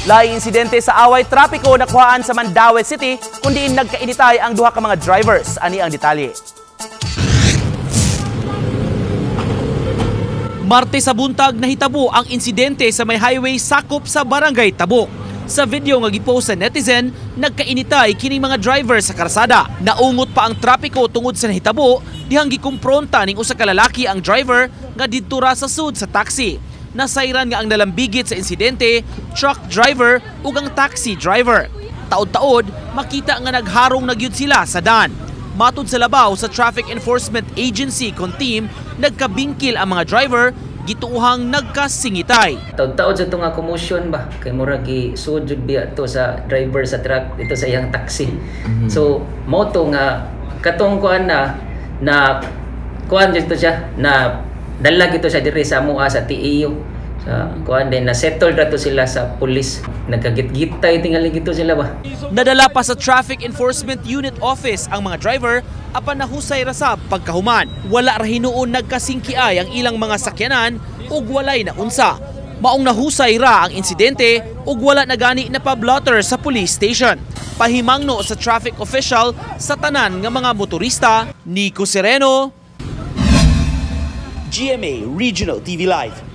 Laing insidente sa away trapiko nakuhaan sa Mandaue City kung diin nagkainitay ang duha ka mga drivers. Ani ang detalye. Martes sa buntag nahitabo ang insidente sa may highway sakop sa Barangay Tabuk. Sa video nga gipost sa netizen, nagkainitay kining mga driver sa karsada. Naungot pa ang trapiko tungod sa nahitabo dihang gikumpronta ning usa ka lalaki ang driver nga didto ra sa sud sa taxi. Nasayran nga ang nalambigit sa insidente, truck driver ug ang taxi driver. Taod-taod, makita nga nagharong na gyud sila sa dan. Matud sa labaw sa Traffic Enforcement Agency kon team, nagkabingkil ang mga driver, gituuhang nagkasingitay. Taod-taod sa itong nga commotion ba kay murag gisud jud biya to sa driver sa truck dito sa iyang taxi. So mao to nga katong kuan na na kuan dito siya na dala gito siya diri sa amoa sa TAU sa kuan, din na settle ra to sila sa pulis, nagkagitgitay tingali gito sila ba. Nadala pa sa Traffic Enforcement Unit Office ang mga driver apan nahusay ra sa pagkahuman. Wala ra hinuon nagkasingkiay ang ilang mga sakyanan ug walay naunsa. Maong nahusay ra ang insidente ug wala na gani na pa-blotter sa police station. Pahimangno sa traffic official sa tanan nga mga motorista, Nico Sereno, GMA Regional TV Live.